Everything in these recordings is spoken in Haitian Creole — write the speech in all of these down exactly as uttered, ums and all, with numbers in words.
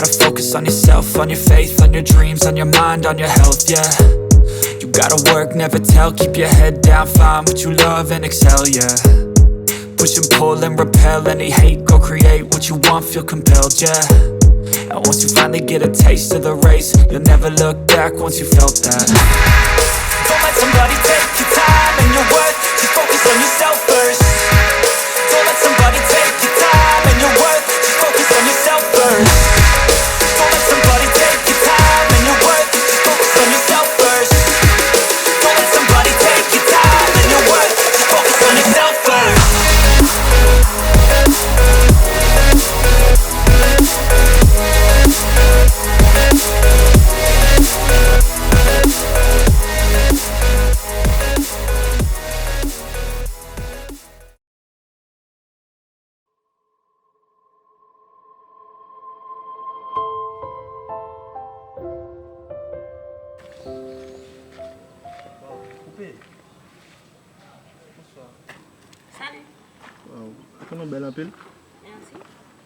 Focus on yourself, on your faith, on your dreams, on your mind, on your health, yeah. You gotta work, never tell, keep your head down, find what you love and excel, yeah. Push and pull and repel any hate, go create what you want, feel compelled, yeah. And once you finally get a taste of the race, you'll never look back once you felt that. Don't let somebody take your time and your worth, just focus on yourself first. Don't let somebody take your time and your worth, just focus on yourself first. Don't let somebody take your time and your worth, just focus on yourself first. Don't let somebody take your time and your worth, just focus on yourself first. Koupe. Bonswa. Salut. Waw, ou konnen w bèl anpil. Mèsi.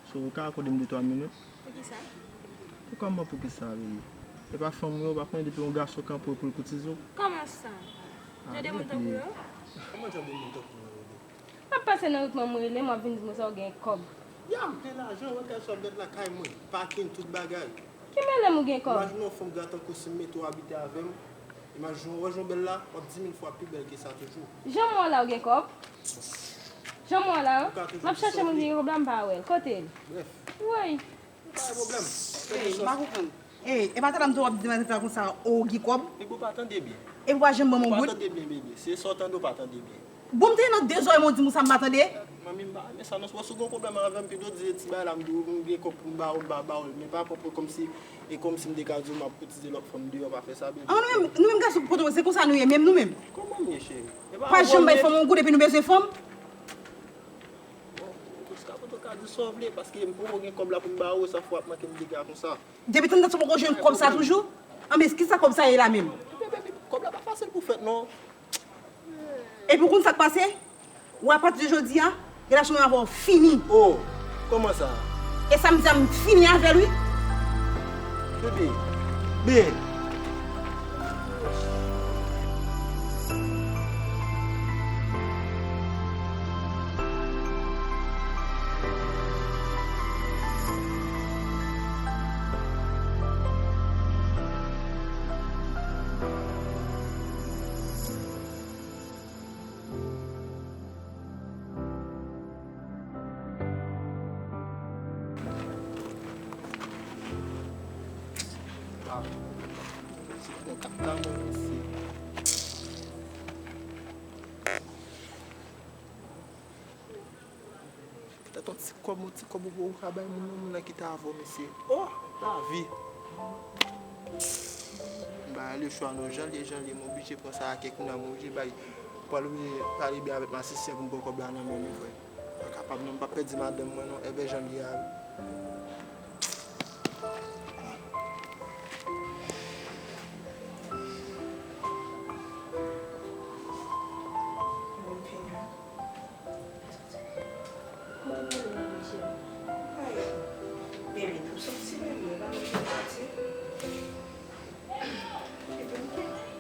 So, ou ka akòde m de twa minit? Poukisa? Poukisa m pa poukisa, baby? E pa fanm ou ye, ou pa konnen depi yon gason kanpe w pou l koutize w? Kòman sa? Ah, jan de moun tankou yo? Kòman jan de moun tankou mwen yo? M ap pase nan wout mwen, m rele, m ap vin di m sa w gen kòb. Ya, m gen lajan, wè kay sa w mèt lakay mwen. Pakin, tout bagay. Ki mele m ou gen kòb? Imajine yon fanm gra tankou si m mete w abite avè m. Imajine w, wè jan w bèl la, w ap di mil fwa pi bèl ke sa toujou. Jan m wè w la ou gen kòb? Jan m wè w la, m ap chache moun ki gen kòb la, m pa wè l. Kote l? Brèf. Woy. Pa gen pwoblèm. Ey, m pa konprann. Ey, e pa talè m te w ap di maten sa konsa, o, ou gen kòb? Epi w pa tande byen. Epi w pa janm ban m yon goud? Ou pa tande byen, bebe. Se sa w tande, w pa tande byen. Bon, m te nan de zòrèy mwen, w di m sa m pa tande? Manmi, m pa renmen sa non. Wè si w gen yon pwoblèm avè m, pito di se ti bagay la m di w, m gen kòb pou m ba w, m pa ba w l. Men pa pwòp kòmsi, e kòmsi m te ka di w m ap kotize lòt fanm deyò, pa fè sa, bebe. An, nou menm, nou menm gason Pòtoprens, se konsa nou ye menm, nou menm. Kòman m ye, cheri? Pa janm bay fanm yon goud epi nou bezwen fanm. Bon, Priska, poto ka di sa w vle, paske m poko gen kòb la pou m ba ou, sa fè w ap manke m dega konsa. Depi tann dat ou poko jwenn kòb sa toujou? Anben, kisa kòb sa ye la menm? Kòb la pa fasil pou fèt, non. Epi ou konn sa k pase? Ou, apati de jodi a, relasyon mwen avè w fini. Oh, kòman sa? E sa m di a, m fini avè l, wi. Bebe, ben. Ah, se kaka mwen, mesye. Tèt yon ti kòb, yon ti kòb ou, ou ka bay moun nan, moun nan kite avè w, mesye. Oh, lavi! M pa gen lechwa non, jan l ye, jan l ye, m oblije pran sa a kèk moun, m oblije bay, pral pale byen avèk masisi an pou m pran kòb la nan men li, frè. M pa kapab non, m p ap pèdi madanm mwen non, e byen jan l ye a wi. Bebe, nou soti, bebe, nou pa bezwen pati.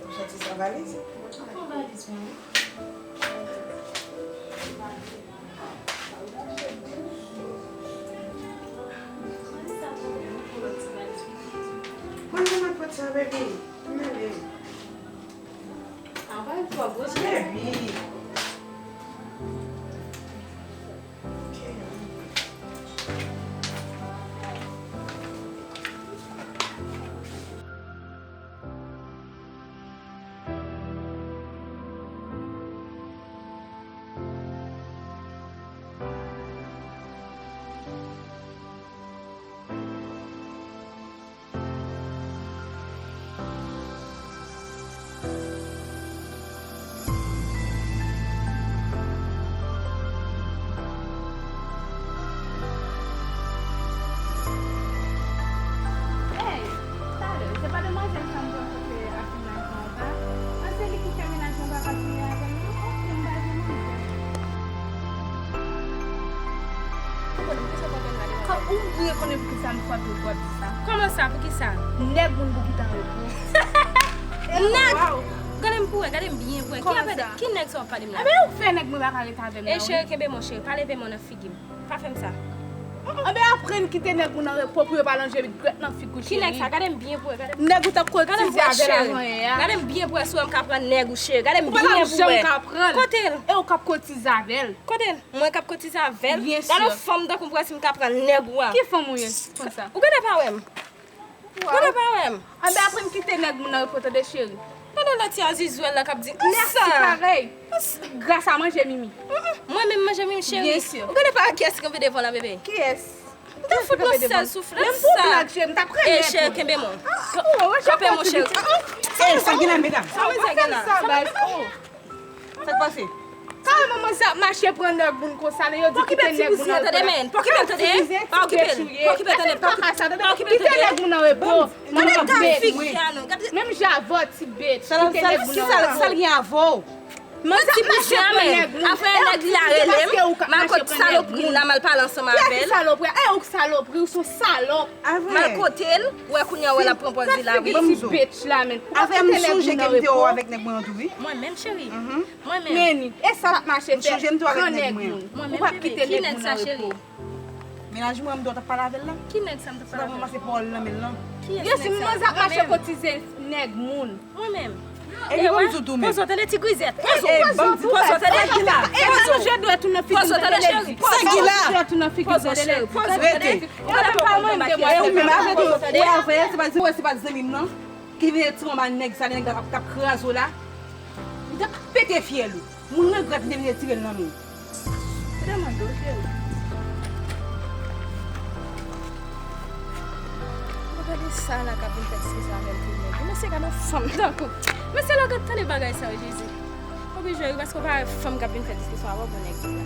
Ou soti san valiz? Mwen fè yon valiz mwen, wi. Mwen fè yon pòt sa, bebe. Mwen ale. Travay twò, gwo cheri. Bebe. Ou byen konnen poukisa m frape w pou w ap di sa. Kòman sa? Poukisa? Nèg moun pou kite an repo. Nèg! Gade m pou wè, gade m byen pou wè. Ki apèl de, ki nèg sa w ap pale m la? Enben, ou fè nèg mwen pa ka ret avè m la, wi. E cheri, kenbe m, cheri. Pa leve men w nan figi m. Pa fè m sa. Enben, aprann kite nèg moun an repo pou yo pa lonje grèt nan figi w, cheri. Ki nèg sa? Gade m byen pou wè, gade m. Nèg ou t ap kotize avè l avan yè a. Gade m byen pou wè si w wè m ka pran nèg ou, cheri. Gade m byen pou wè. Kote l? E ou k ap kotize avè l. Kote l? Mwen k ap kotize avè l? Gade yon fanm tankou m pou wè si m ka pran nèg ou a. Ki fanm ou ye konsa? Ou genlè pa wè m. Ou genlè pa wè m. Anben, aprann kite nèg moun nan repo, tande, cheri. Tande lòt ti a zizwèl la k ap di, mèsi parèy. Gras a manje mimi. Mwen menm manje mimi, cheri. Ou genlè pa wè kiyès ki kanpe devan w la, bebe? Kiyès? M ta fout yon sèl souflèt sa. E cheri, kenbe m. Kanpe m, cheri. E sa gen la, medam? Sa manzè gen la? Sa k pase? Kòman manzè ap mache pran nèg moun konsa, lè yo di kite nèg moun nan repo la? Pa okipe l, tande. Pa okipe l, tande. Pa okipe l, tande. Kite nèg moun nan repo. Gade figi a non. Menm jan avè w, ti bitch. Kite nèg moun nan repo. Sa l gen avè w? Manzè ap mache pran nèg moun. Apre nèg li a rele m, m al kot salopri l la, m al pale ansanm avè l. Ki salopri? E ou k salopri, ou se yon salòp. M al kote l, ou wè kounye a, ou wè l ap pran pòz li la, wi. Ti bitch la, men. Ou p ap kite nèg moun nan repo. Avè m sonje ke m te wè w avèk nèg mwen an tou, wi. Mwen menm, cheri. Mwen menm. Men ni, e sa l ap mache fè? M sonje m te wè avèk nèg mwen. Mwen menm, bebe. Ki nèg sa, cheri? Mennaj mwen, m te wè w t ap pale avè l la. Ki nèg sa m t ap pale avè l? Ou t ap ranmase pawòl nan men l lan. Kiyès nèg sa? Mwen menm. Poze w, tande, ti grizèt. Poze w, tande, cheri. Poze w, tande, cheri. Poze w, tande, cheri. Poze w, tande. Ou pa mwen, m te mwen. E ou menm, avè tou, ou avè, se pa, se pa zanmi m nan. Ki vin retire w anba nèg sa, nèg la k ap, k ap kraze w la. M t ap pete fyèl ou. Mwen regrèt m te vin retire l nan men w. Ou te mande w, cheri. Bon, gade sa la k ap vin fè diskisyon avè m pou nèg. Mesye, gade yon fanm tankou. Mesye, lè w gade tande bagay sa yo, Jezi. Ou oblije ri paske w pa wè fanm k ap vin fè diskisyon avè w pou nèg la.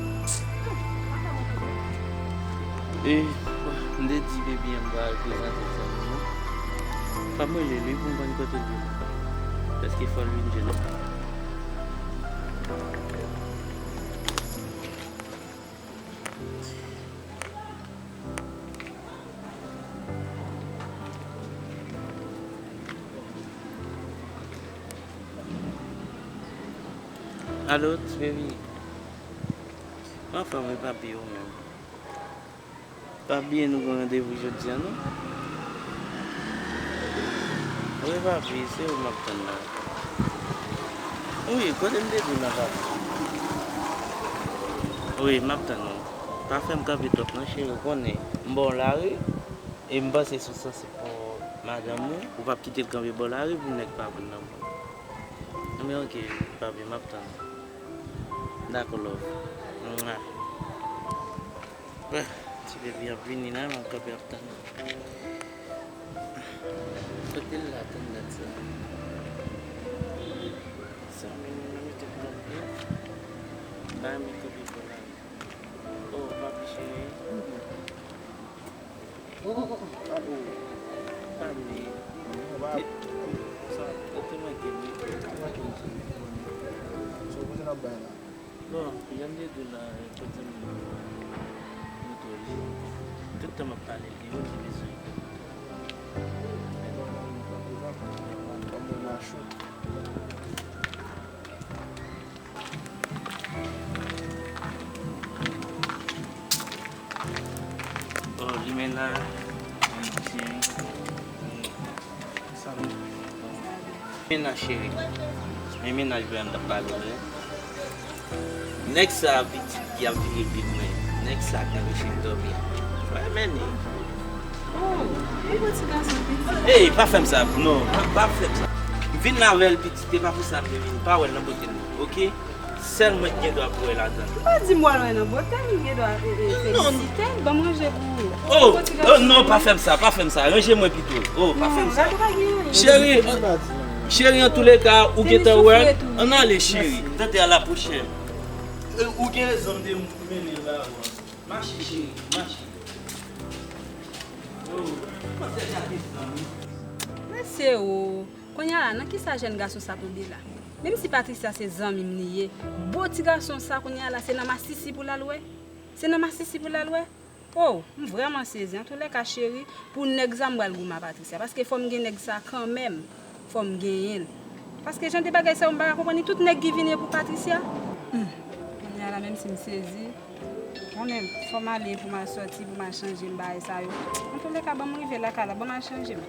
E, m te di bebe a m va al prezante zanmi m nan. Fò mwen rele l wi pou m konn kote l ye. Paske fò l vin jwenn mwen. Alo, ti baby. Anfòm wi, papi, ou menm? Pa bliye nou gen randevou jodi a, non? Wi, papi, se ou m ap tann la. Wi, kote m te di w la, papi? Wi, m ap tann ou. Pa fè m kanpe twòp, non, cheri, ou konnen. M ba w lari, e m panse si w sanse pran madanm ou, ou p ap kite l kanpe bò lari pou nèg pa vin nan men w. Anben, oke, papi, m ap tann ou. Dakò, love. Mwa. Bah, ti bebe ap vini la, m ap kanpe ap tann. Kote l la, tann dat sa? Sa menm, mwen mete m kanpe. Ba m kanpe pou la. Oh, papi cheri. Oh, oh, oh, oh. Papi. Papi. Sa, ou te manke m wi. Ou te manke m wi. Sa w poze n ap bay la? Bon, jan m te di w la, kote m, m tou li. Tout tan m ap pale de ou, li bezwen. Kòm yon machou. Oh, li men la. Cheri. Mennaj cheri. Men mennaj Brian t ap pale w la. Nèg sa a pitit ki ap vire pi mwen. Nèg sa a k nan peche m dòmi a. Mwen renmen li. Oh, li bon ti gason pitit. Ey, pa fè m sa. Non, pa, pa fè m sa. M vin avè l pitit, e pa pou sa m te vin. Pa wè l nan bote m, oke? Sèl mwen ki gen dwa pou wè ladan l. Ou pa di m w al wè nan bote m, m gen dwa, e, e, felisite l, ban m ranje pou ou. Oh, oh, non, pa fè m sa, pa fè m sa. Ranje mwen pito. Oh, pa fè m sa. Cheri, cheri, antouleka, ou gentan wè. Ann ale, cheri. Tande, a la pwochèn. E, ou gen rezon, m te mennen l la avan. Mache, cheri, mache. Oh, panse gade zanmi. Mesye o, kounye a la, nan kisa jèn gason sa tonbe la? Menm si Patricia se zanmi m li ye, bo ti gason sa kounye a la, se nan masisi pou l al wè? Se nan masisi pou l al wè? Oh, m vrèman sezi. Antoulèka, cheri, pou nèg sa, m pral goumen a Patricia. Paske fò m gen nèg sa kanmenm. Fò m genyen l. Paske jan de bagay sa yo, m pa ka konprann li. Tout nèg ki vini pou Patricia. Hmm. Kounye a la, menm si m sezi, konnen fò m ale pou m al sòti, pou m al chanje m bagay sa yo. Antoulèka, ban m rive lakay la, ban m al chanje m.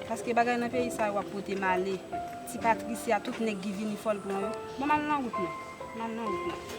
Paske bagay nan peyi sa yo ap pote m ale. Ti Patricia, tout nèg ki vini fò l pran yo. Ban m al nan wout mwen. M al nan wout mwen.